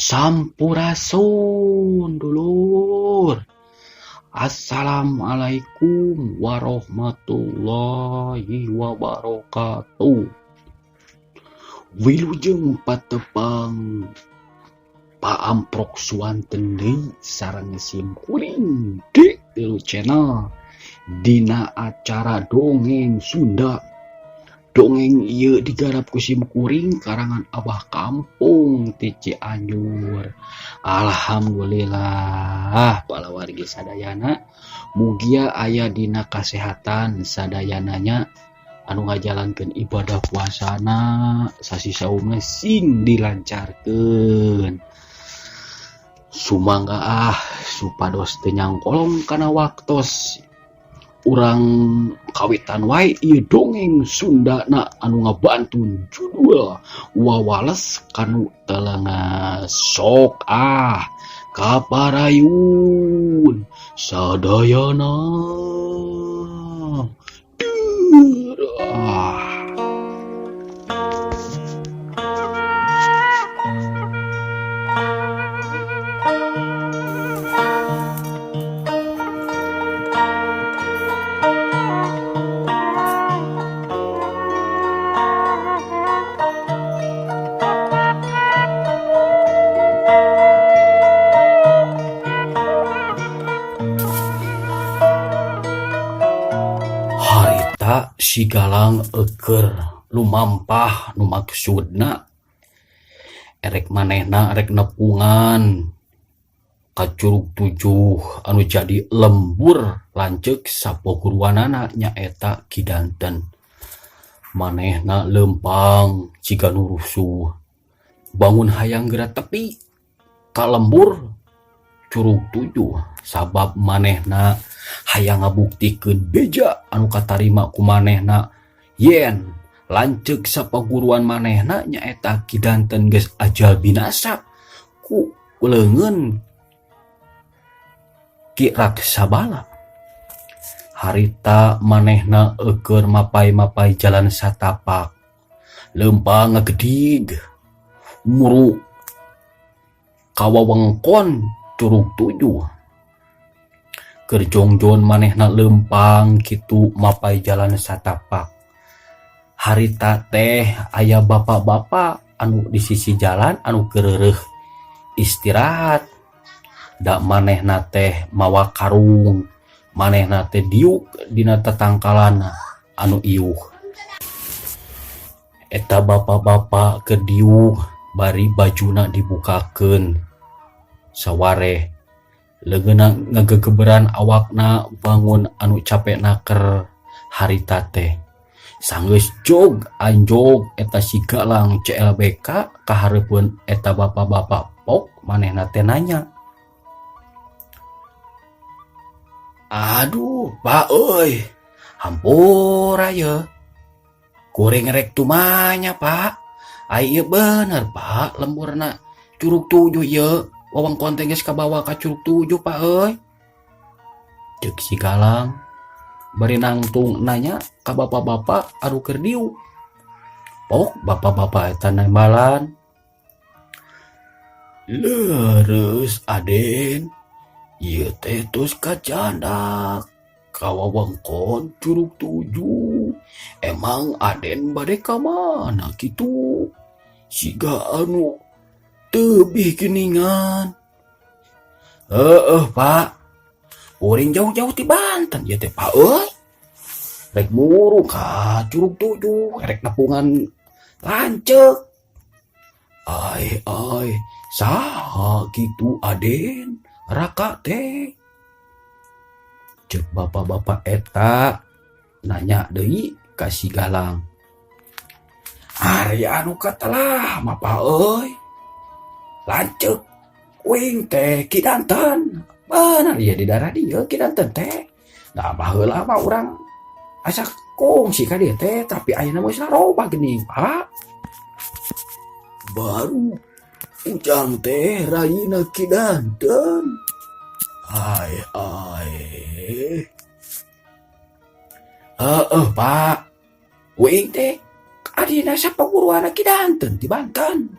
Sampurasun dulur. Assalamualaikum warahmatullahi wabarakatuh. Wilujeng patepang paamprok suanten deui sareng sim kuring di Tilu Channel dina acara dongeng Sunda. Dongeng ieu digarap ku sim kuring karangan Abah Kampung ti Cianjur. Alhamdulillah palawargi sadayana mugia aya dina kasehatan sadayananya anu ngajalankeun ibadah puasana sasi saumna sing dilancarkeun. Sumangga ah supados teu nyangkolong kana waktos urang kawitan wae ieu dongeng Sundana anu ngabantun judul Wawales Kanu Telengas. Sok ah kaparayun sadayana. Deur ah. Harita si Galang eukeur lumampah nu maksudna erek manehna erek nepungan ka Curug Tujuh anu jadi lembur lanceuk sapoguruanana nyaeta Ki Danten. Manehna leumpang jiga nu rusuh bangun hayang geura tepi ka lembur Curug Tujuh sabab manehna hayang ngabuktikeun beja anu katarima ku manehna yen lanceuk sapaguruan manehna nyaeta Ki Danten geus ajal binasa ku leungeun Ki Raksabala. Harita manehna eukeun mapay-mapay jalan satapak leumpang ngagedig muru ka wewengkon Curug Tujuh. Keur jongjon manehna leumpang kitu mapay jalan satapak. Harita teh aya bapak-bapak anu di sisi jalan anu keureureeh istirahat. Da manehna teh mawa karung, manehna teh diuk dina tatangkalan anu iuh. Eta bapak-bapak keur diuk bari bajuna dibukakeun sawareh. Leungeunna ngagegeberan awakna bangun anu capek naker harita teh. Sanggeus jog anjog eta si Galang CLBK kahareupeun eta bapak-bapak pok manehna teh nanya. Aduh, Pak euy, hampura ye. Kuring rek tumanya, Pak. Ai ieu bener, Pak, lemburna Curug Tujuh ieu. Wewengkon teh geus kabawa ka Curug Tujuh, Pak euy. Ceuk si Galang bari nangtung nanya ka bapak-bapak anu keur diuk. Pok bapak-bapak eta nembalan. Leres Aden, ieu teh tos kacandak ka wewengkon Curug Tujuh. Emang Aden bade ka mana kitu? Siga anu tebih geuningan. Heueuh, Pak. Kuring jauh-jauh ti Banten ieu teh, Pak euy. Rek muru ka Curug Tujuh, rek nepungan lanceuk. Ai ai, saha kitu Aden? Raka teh. Ceuk bapak-bapak eta nanya deui ka si Galang. Ari anu katelah mah, Pak euy. Lanceuk kuing teh Ki Danten Bener ieu di daerah dieu Ki Danten teh. Da baheula mah urang asa kungsi ka dieu teh, tapi ayeuna mah geus larobah geuning, Pak. Baru Ujang teh rayina Ki Danten. Ai ai. Heeh, Pak. Uing teh adina sapaguruana Ki Danten di Banten.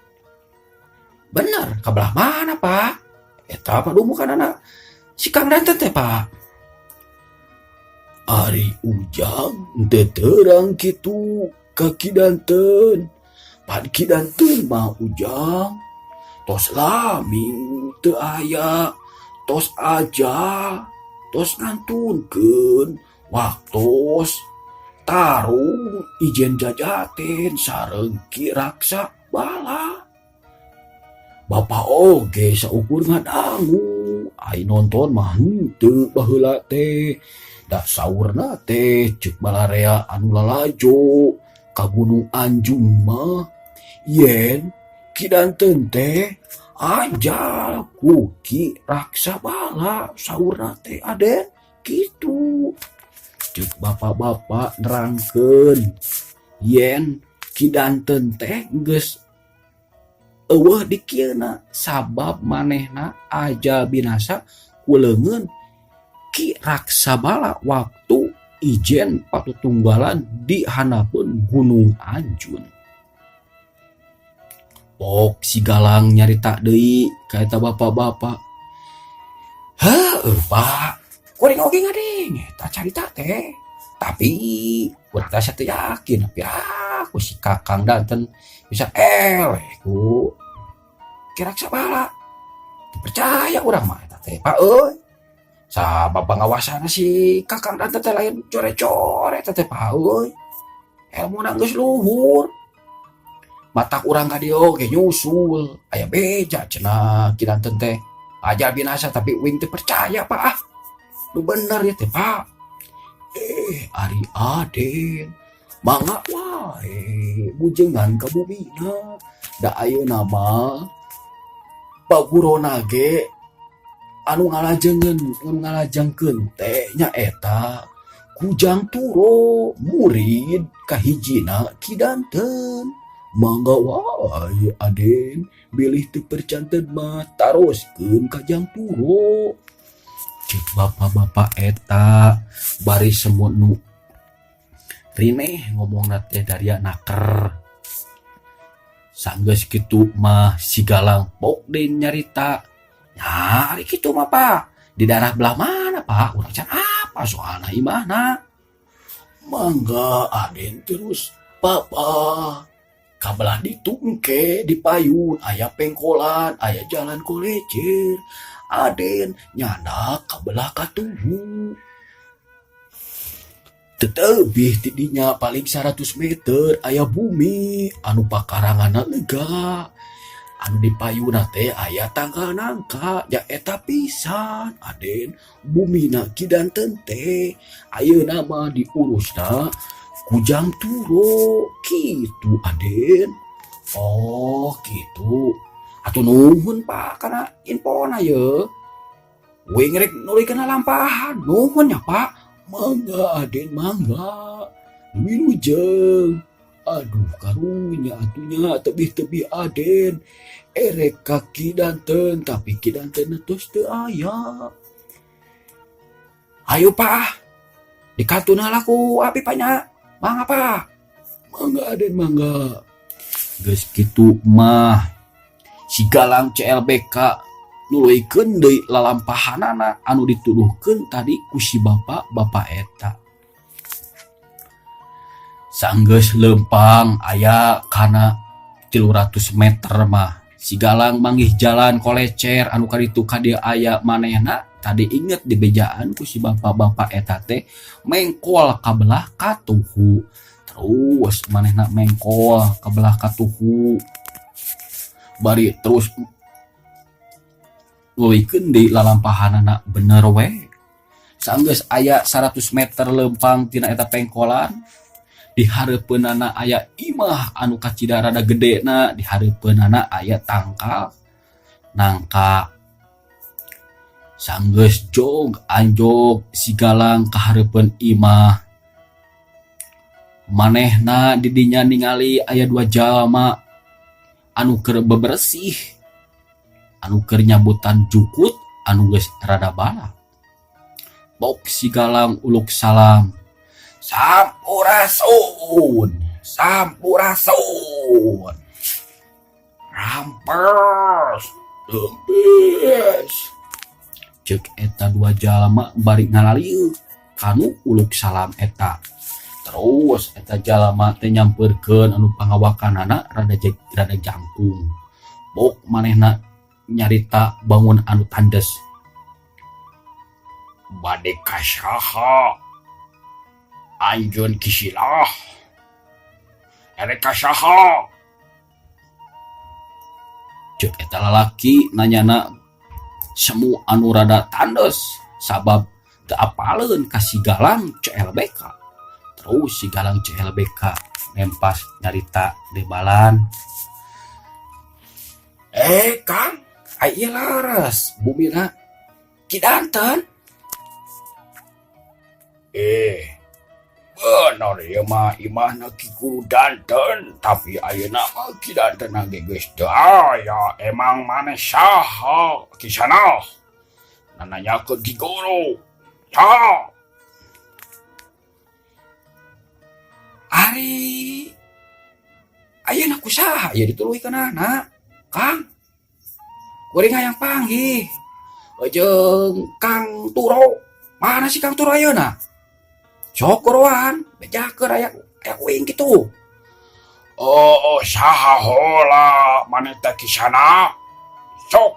Bener, ka belah mana, Pak? Eta padumukanana si Kang Danten teh, Pak. Ari Ujang teu terang kitu ka Ki Danten. Pan Ki Danten mah Ujang tos lami teu aya, tos aja, tos ngantunkeun waktos tarung ijen jajaten sareng Ki Raksa Bala. Bapak oge saukur ngadangu, ai nonton mah henteu baheula teh. Da saurna teh ceuk balarea anu lalajo ka Gunung Anjung mah yen Ki Danten teh ajal ku Ki Raksa Bala saurna teh, Aden, kitu. Ceuk bapak-bapak nerangkeun yen Ki Danten teh geus eueuh di kieuna sabab manehna ajal binasa ku leungeun Ki Raksabala waktu ijen patutunggalan di handapeun Gunung Anjun. Pok si Galang nyarita deui ka eta bapak-bapak. Heueuh, Pak, kuring oge ngadenge eta carita teh. Tapi urang teh asa teu yakin, tapi aku si Kakang Danten bisa eleh ku Ki Raksabala. Teu percaya urang mah eta teh, Pak euy. Sabab pangawasana si Kakang Danten teh lain core-core eta teh, Pak euy. Elmuna geus luhur. Matak urang ka dieu oge nyusul. Aya beja cenah Ki Danten teh ajal binasa, tapi uing teu percaya, Pak, ah. Nu bener ieu teh, Pak. Eh, ari Aden mangga wae bujengan ka bumina. Da ayeuna mah pagurona ge anu ngalajengeun, anu ngalajengkeun teh nyaeta Kujang Turo, murid kahijina Ki Danten. Mangga wae Aden, bilih teu percanten mah taroskeun ka Jang Turo. Ceuk bapak-bapak eta bari semunu rineh ngomongna teh daria naker. Sanggeus kitu mah si Galang pok deui nyarita. Nya ari kitu mah, Pak, di daerah belah mana, Pak? Urang can apal soalna imahna. Mangga Aden terus papa ka belah ditu engke di payun aya pengkolan, aya jalan kolecer. Aden nyandak ka belah katuhu. Teu tebih ti dinya paling 100 meter aya bumi anu pakaranganna lega. Anu di payunna teh aya tangkal nangka, nya eta pisan, Aden, bumina Ki Danten teh ayeuna mah diurusna ku Jang Turo kitu, Aden. Oh, kitu. Atuh nuhun, Pak, kana infona ye. Uing rek nuluykeun lalampahan. Nuhun nya, Pak. Mangga, Aden, mangga. Wilujeng. Aduh, karunya atuh nya tebih-tebih Aden. Erek ka Ki Danten, tapi Ki Danten tos teu aya. Hayu, Pak. Dikantun heula ku abi, Pak, nya. Mangga, Pak. Mangga, Aden, mangga. Geus kitu mah si Galang CLBK nuluykeun deui lalampahanana anu dituduhkeun tadi ku si bapak-bapak eta. Sanggeus leumpang aya kana 300 meter mah si Galang manggih jalan kolecer anu kaditu ka dieu aya manehna tadi inget dibejaan ku si bapak-bapak eta teh mengkol ka belah katuhu. Terus manehna mengkol ka belah katuhu bari terus nuluykeun deui lalampahanana. Bener we, sanggeus aya 100 meter leumpang tina eta pengkolan, di hareupeunana aya imah anu kacida rada gedena, di hareupeunana aya tangkal nangka. Sanggeus jog anjog si Galang ka hareupeun imah. Manehna di dinya ningali aya dua jalma anu keur bebersih, anu keur nyabutan jukut anu geus rada balak. Bok si Galang uluk salam. Sampurasun, sampurasun. Rampes, Rampes. Cek eta dua jalma bari ngalalieu kanu uluk salam eta. Terus eta jalma teh nyamperkeun anu pangawakanana rada rada jangkung. Bok manehna nyarita bangun anu tandes. Bade ka saha anjeun Ki Silah? Erek ka saha? Cek eta lalaki nanyana semu anu rada tandes sabab teu apaleun ka si Galang CLBK. Terus si Galang CLBK nempas nyarita debalan. Eh Kang, ai ieu leres bumina Ki Danten. Eh, bener ieu mah imahna Ki Guru Danten, tapi ayeuna mah Ki Danten ge geus teu aya. Emang maneh saha Kisanah? Nanyakeun Ki Guru. Saha? Ari ayeuna ku saha ieu dituluykeunana, Kang? Kuring hayang panggih jeung Kang Turo. Mana si Kang Turo ayeuna? Sok goroan, bejakeun aya aya uing kitu. Oh, saha heula maneh teh Kisana? Sok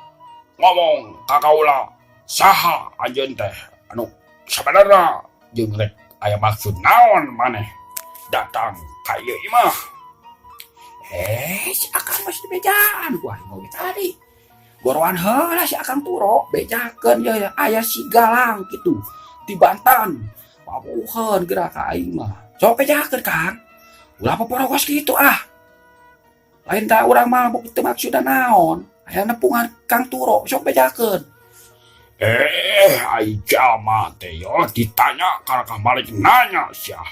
ngomong ka kaula, saha anjeun teh anu sabenerna jeung rek aya maksud naon maneh datang ka ieu imah? Eh, si Akang masih dibejaan ku aing oge tadi. Goroan heula si Akang Turo, bejakeun ye aya si Galang kitu di Banten. Pabuheun geura ka aing mah. Sok bejakeun, Kang. Ulah poporogos kitu ah. Lain da urang mah teu maksudna naon. Aya nepungan Kang Turo, sok bejakeun. Eh, ai jalma teh yo ditanya karakah balik nanya sia.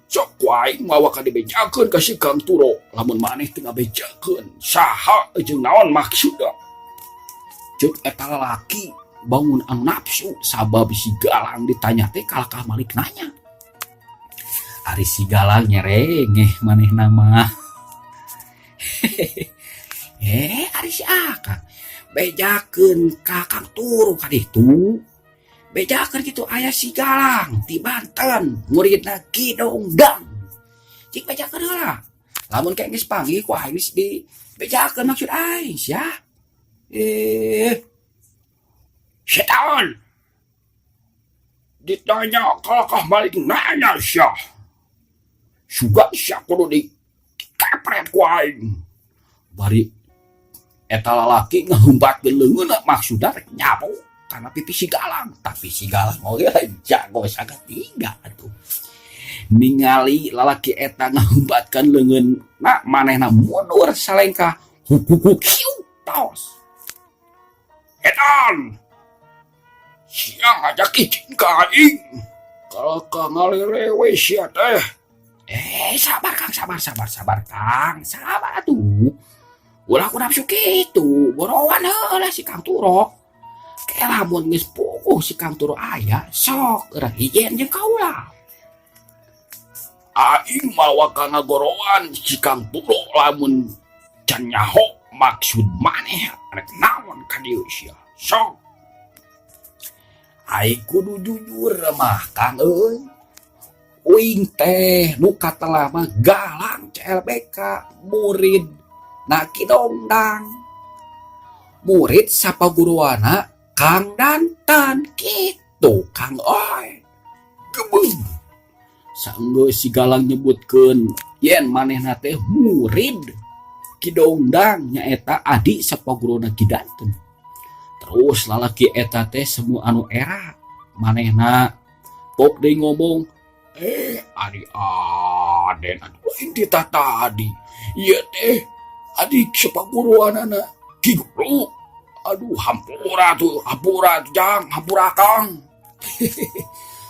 Sok ku aing mawa ka dibejakeun ka si Kang Turo. Lamun maneh teu ngabejakeun, saha jeung naon maksudna? Ceuk eta lalaki bangun anu nafsu sabab si Galang ditanya teh kalakah malik nanya. Ari si Galang nyerengeh manehna mah. Eh, ari si Akang bejakeun ka Kang Turo ka ditu. Bejakeun kitu aya si Galang ti Banten, muridna Ki Dongdang. Cik bejakeun heula. Lamun kayak geus panggih ku aing geus dibejakeun maksud aing sia. Eh, setan. Ditanya kalakah balik nanya sia. Sugan sia kudu dikepret ku aing. Bari eta lalaki ngahembatkeun leungeunna maksudna rek nyapu karena pipi si Galang, tapi si Galang oge lain jago sakatiga atuh. Ningali lalaki eta ngahembatkeun leungeunna manehna mundur salengkah huk hiu tos. Edan. Sia ngajak izin ka aing. Kalakah ngalerewe sia teh. Eh, sabar Kang, sabar, sabar, sabar Kang, sabar atuh. Ulah ku nafsu kitu, gorowan heula si Kang Turo. Ke lamun geus puguh si Kang Turo aya, sok urang ijen jeung kaula. Aing mawa ka ngagorowan si Kang Turo lamun can nyaho maksud maneh rek naon ka dieu sia. Sok. Aing kudu jujur mah Kang euy. Uing teh nu katelah mah Galang CLBK murid na Ki Dongdang. Murid sapaguruana Kang Danten kitu Kang oi. Gebeung. Saenggeus si Galang nyebutkeun yen manehna teh murid Ki Dongdang nyaeta adi sapaguruna Ki Danten. Terus lalaki eta teh semua anu era manehna pok deui ngomong, eh ari aden atuh lain ti tadi ieu teh adik sapaguruanana Ki Guru. Aduh, hampura tuh, hampura tuh, Jang, hampura Kang.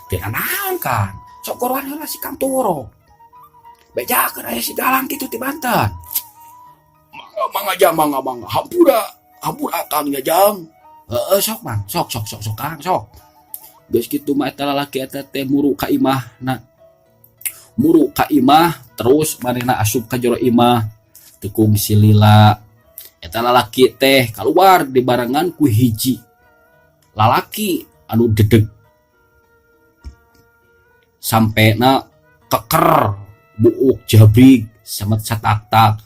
Teu naon, Kang. Sok goroan heula si Kang Turo. Bejakeun aya si Galang kitu ti Banten. Mangga, mangga, Jang, mangga, mangga. Hampura, hampura Kang nya, Jang. Heeh, sok Mang, sok sok sok sok Kang, sok. Geus kitu mah eta lalaki eta teh muru ka imahna. Muru ka imah terus manehna asup ka jero imah teu kungsi lila. Eta lalaki teh kaluar dibarengan ku hiji lalaki anu dedeg sampena keker buuk jabrig samet satak-tak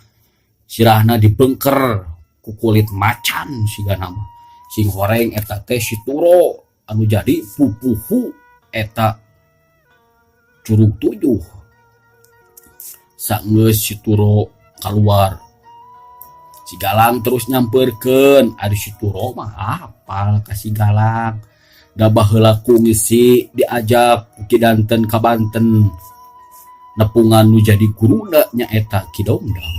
sirahna dibengker ku kulit macan sigana mah. Sing horeng eta teh si Turo anu jadi pupuhu eta Curug Tujuh. Sanggeus si Turo kaluar, si Galang terus nyamperkeun. Ari si Turo mah apal ka si Galang, da baheula kungsi diajak ku Ki Danten ka Banten nepungan nu jadi guruna nyaeta Ki Dongdang.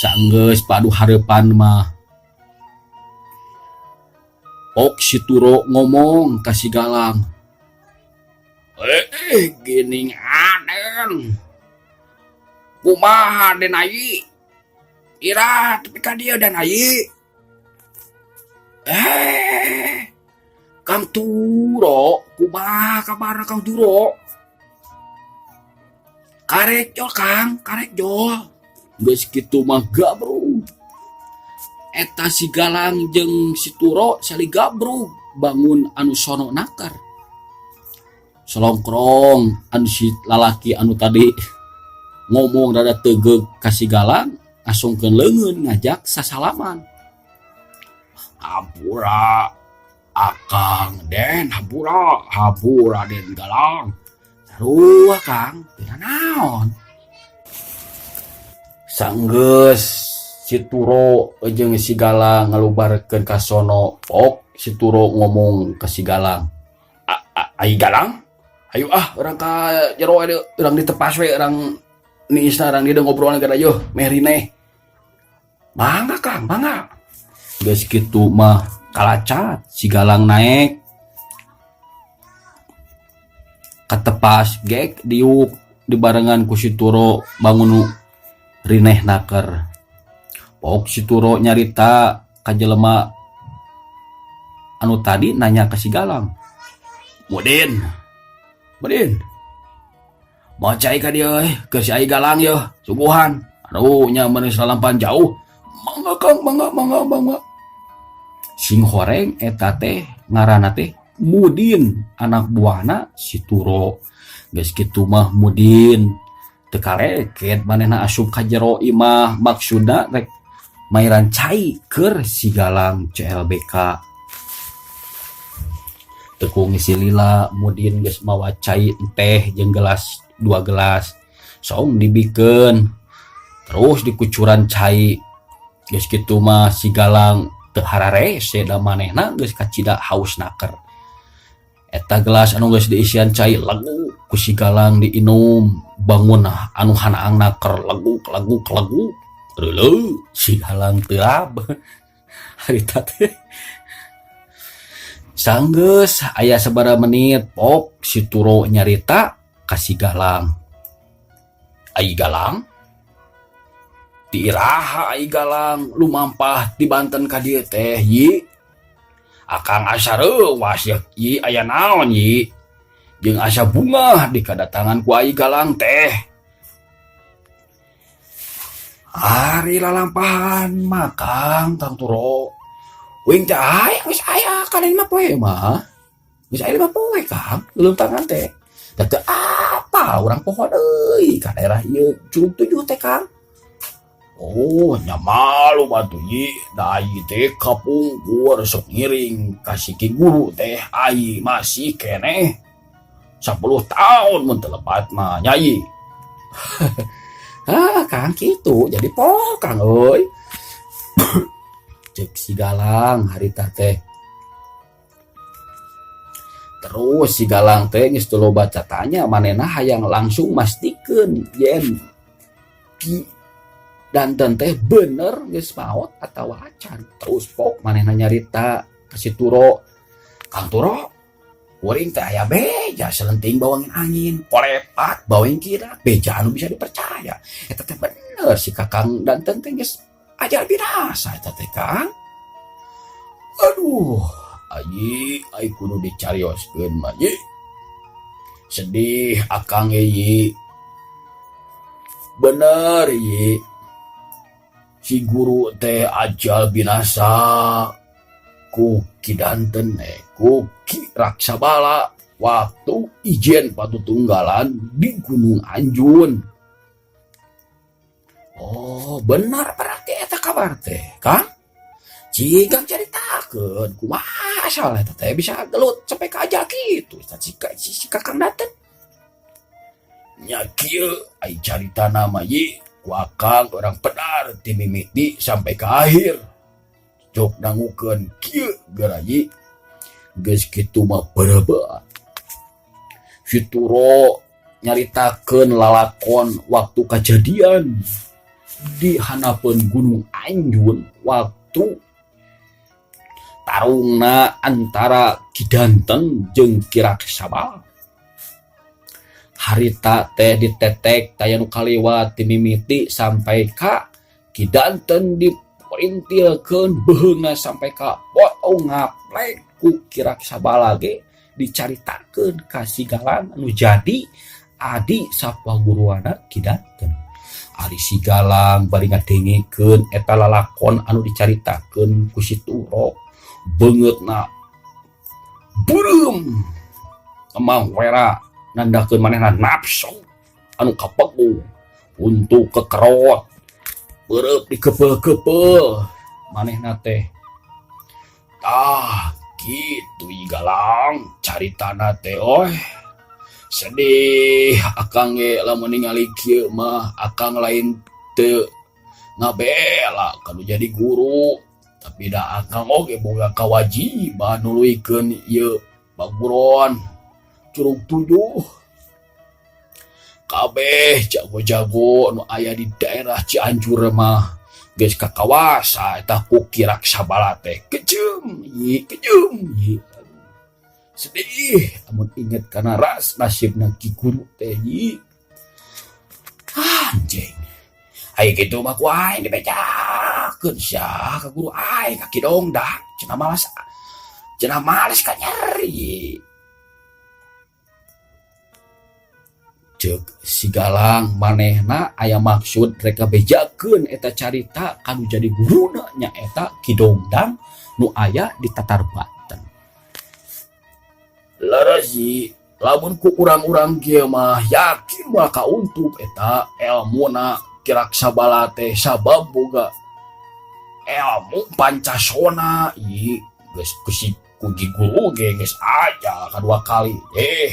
Sanggeus padu hareupan mah pok si Turo ngomong ka si Galang, "Geuning Aden, kumaha Den Ayi? Iraha tepi ka dieu, Den Ayi?" "Eh, Kang Turo, kumaha kabarna, Kang Turo?" "Karek jol, Kang, karek jol." Geus kitu mah gabrug eta si Galang jeung si Turo sali gabrug bangun anu sono naker solongkrong. Anu si lalaki anu tadi ngomong rada tegeug ka si Galang asongkeun leungeun ngajak sasalaman. "Hampura Akang Den, hampura, hampura Den Galang." "Sarua, Kang, teu naon." Sanggeus si Turo jeung si Galang ngalubarkeun ka sono, pok si Turo ngomong ke si Galang, "Ai Galang, ayo ah urang ka jero dieu, urang ditepas we, urang niisna, urang di dieu ngobrol gara yeuh meh rineh." "Mangga, Kang, mangga." Geus kitu mah kalacat si Galang naek katepas gek diuk dibarengan ku si Turo bangun rineh naker. Pok si Turo nyarita ka jelema anu tadi nanya ke si Galang, "Mudin, Mudin, mawa cai ka dieu euy ke si Ai Galang yeuh, suguhan." Aduh nya mun lalampan jauh. "Mangga, Kang, mangga, mangga, mangga." Sing horeng eta teh ngaranna teh Mudin, anak buahna si Turo. Geus kitu mah Mudin teu kareket manehna asup ka jero imah, maksudna rek mairan cai keur si Galang CLBK. Teu kungsi lila Mudin geus mawa cai teh jeung gelas dua gelas, song dibikeun terus dikucuran cai. Geus kitu mah si Galang teu hararese da manehna geus kacida haus naker. Eta gelas anu geus diisian cai leguk ku si Galang diinum, bangun anu hanaang naker, leguk leguk leguk, reuleuh si Galang teuab harita teh. Sanggeus aya sabaraha menit, pok si Turo nyarita ka si Galang, "Ai Galang, ti iraha Ai Galang lumampah ti Banten ka dieu teh, Yi? Akang asa reuwas ya, Yi. Aya naon, Yi? Jeung asa bungah dikadatangan ku Ai Galang teh." "Ari lalampahan mah, Kang, Kang Turo, uing teh aya geus aya ka 5 poe mah. Geus aya 5 poe, Kang, leumpang teh. Da teu apal urang poho deui ka daerah ieu Curug Tujuh teh, Kang." "Oh nya, malu atuh, Yi, da Ai teh kapungkur sok ngiring ka si Ki Guru teh. Ai masih keneh 10 tahun mun teu lepat mah nya, Yi." "Ah, Kang, kitu jadi poho, Kang euy," cek si Galang harita teh. Terus si Galang teh geus teu loba catanya, manehna hayang langsung mastikeun yen Ki Danten teh bener geus maot atawa acan. Terus pok manehna nyarita ka si Turo, Kang Turo, kuring teh aya beja selenting bawangin angin, kolepat bawangin kira, beja anu bisa dipercaya. Eta teh bener si Kakang Danten teh geus ajal binasa eta teh, Kang. Aduh, aji, ai kudu dicarioskeun mah, ye. Sedih akang ye. Bener ye. Si guru teh ajal binasa ku Ki Danten, ku Ki Raksabala waktu ijen patutunggalan di Gunung Anjun. Oh, benar berarti eta kabar teh, Kang? Jika caritakeun kumaha salah eta teh bisa gelut sampai ka ajal kitu si Kakang Danten. Nya kieu ai caritana mah ye, ku akang urang pedar ti mimiti sampai ke akhir. Cok dangukeun kieu geura ye. Geus kitu mah berebat. Si Turo nyaritakeun lalakon waktu kejadian di hanapeun Gunung Anjun waktu tarungna antara Ki Danten jeung Ki Raksabala. Harita teh ditetek taya nu kaliwat ti mimiti sampai ka Ki Danten diporintilkeun beuheungna sampai ka potong ngaplek ku Ki Raksabala ge dicaritakeun ka si Galang anu jadi adi sapaguruana Ki Danten. Ari si Galang bari ngadengekeun eta lalakon anu dicaritakeun ku si Turo, beungeutna beureum emang wera nandakeun manehna nafsu anu kapegu untuk kekerot beureum dikepeul-kepeul manehna teh. Tah kitu Galang caritana teh. Oy, sedih akang ge lamun ningali kieu mah. Akang lain teu ngabela kalau jadi guru, tapi da akang oge boga kewajiban nuluykeun ieu paguron Curug Tujuh. Kabeh jago-jago nu aya di daerah Cianjur mah geus kakawasa eta ku Ki Raksabala teh. Kejem ye, kejem ye. Sedih amun inget kana ras nasibna Ki Guru teh ye. Anjing, ai kitu mah ku aing dibejakeun sia ka guru aing, ka Ki Dongdang cenah. Malas cenah, males ka nyeri. Ceuk si Galang, manehna aya maksud rek ngabejakeun eta carita kanu jadi guruna, nyaeta Ki Dongdang nu aya di Tatar Banten. Leres yi, lamun ku urang-urang kieu mah yakin moal kauntup eta elmuna Ki Raksabala teh, sabab boga elmu pancasona yi. Geus ku si ku Ki Guru ge geus aja kadua kali,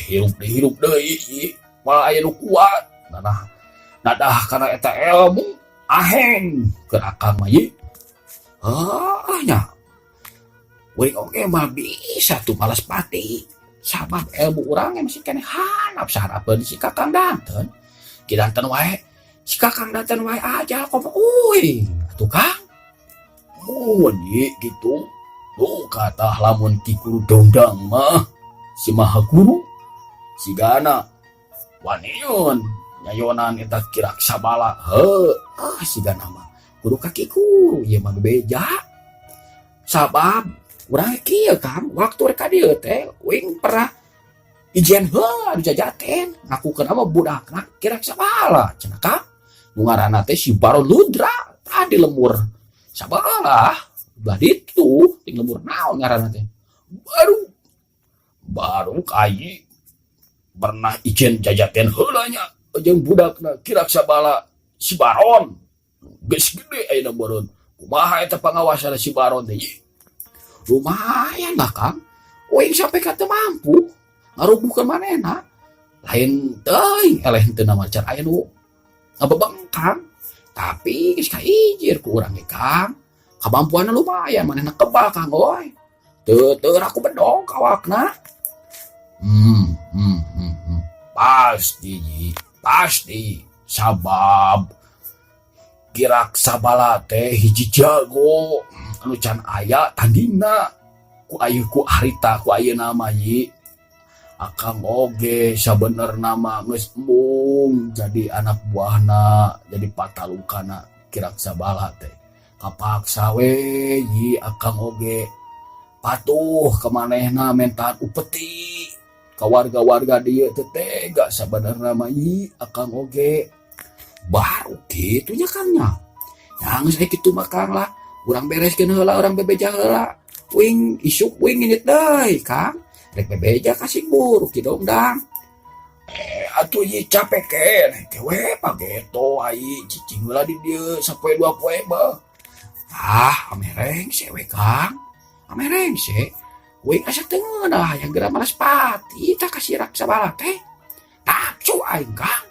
hirup deui, hirup deui yi. Moal aya nu kuat nadah nadah kana eta elmu aheng keur akang mah ye. Ah nya, uing oge mah bisa tuh malas pati, sabab ilmu urang masih keneh handap saharapeun si Kakang Danten. Ki Danten wae, si Kakang Danten wae aja komo uing atuh, Kang. Mun ye gitu tuh kata lamun Ki Guru Dongdang mah si Maha Guru sigana waniun nyayonan eta Ki Raksabala. Heuh, ah, sigana mah kudu ka Ki Guru ieu mah bebeja, sabab urang kieu, Kang, waktu rek ka dieu teh uing pernah ijen heula dijajaten ngakukeun mah budakna Ki Raksabala cenah, Kang, nu ngaranna teh si Baron Ludra tadi lembur sabalah belah ditu ting lembur naon ngaranna teh. Baru baru kai pernah ijen jajaten heula nya jeung budakna Ki Raksabala si Baron, geus gede ayeuna meureun. Kumaha eta pangawasan si Baron teh? Lumayan lah, Kang. Uing sampai ka teu mampu ngarubuhkeun manehna. Lain teuing eleh henteu mah can aya nu ngabebengkang, tapi geus kaijir ku urang ge, Kang. Kamampuanna lumayan, manehna kebal, Kang. Oi, teu teu aku bedong kawakna. Pasti, pasti, sabab Ki Raksabala teh hiji jago anu can aya tandingna ku ayeuna, ku harita, ku ayeuna mah, Yi. Akang oge sabenerna mah geus embung jadi anak buahna, jadi patalukana Ki Raksabala teh. Kapaksa we, Yi, akang oge patuh ka manehna, mentaan upeti ka warga-warga dieu teh. Tega sabenerna mah, Yi, akang oge. Baru kitu nya, Kang, nya. Ya geus kitu mah, Kang, lah. Urang bereskeun heula, urang bebeja heula. Wing isuk wing indit deui, Kang. Rek bebeja ka si guru Ki Dongdang. Eh, atuh ieu capek keneh ke we pageto ai cicing heula di dieu sapoe dua poe mah. Ah, ameh rengse we, Kang. Ameh rengse. Wing asa teu ngeunah hayang geura malas pati tah ka si Raksabala teh. Nafsu aing, Kang.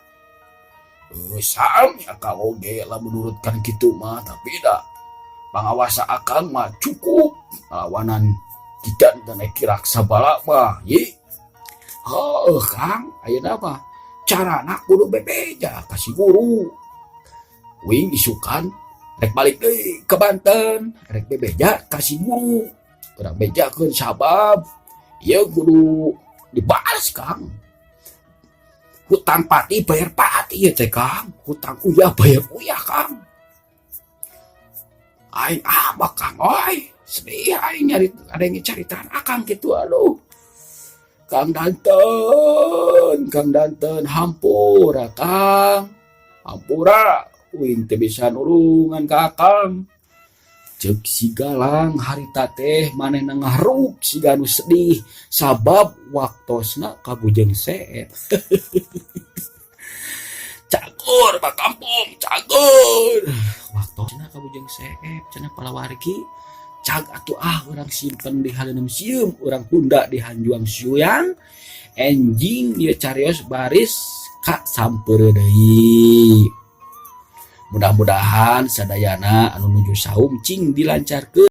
Eh, sami akang oge lamun nurutkan kitu mah, tapi da pangawasa akang mah cukup lawanan kita dan Ki Raksabala mah, Yi. Heuh, Kang, ayeuna mah carana kudu bebeja ka si guru. Wing isukan rek balik deui ke Banten, rek bebeja ka si guru. Urang bejakeun sabab ieu kudu dibalas, Kang. Hutang pati bayar pati ieu teh, Kang. Hutang uyah bayar uyah, Kang. Aing abah, Kang, oi. Sedih aing nyari ada yang caritaan akang gitu, aduh. Kang Danten, Kang Danten, hampura, Kang. Hampura, uing teu bisa nulungan ka akang. Ceuk si Galang harita teh manehna ngahruk siga nu sedih sabab waktosna kabujeng seep. Cagur Pak kampung, cagur. Waktosna kabujeng seep cenah palawargi. Cag atuh ah, urang simpen di haleunum sieum, urang tunda di hanjuang suyang. Enjing ieu carios baris ka sampeureuh deui. Mudah-mudahan sadayana anu nuju saum cing dilancarkeun.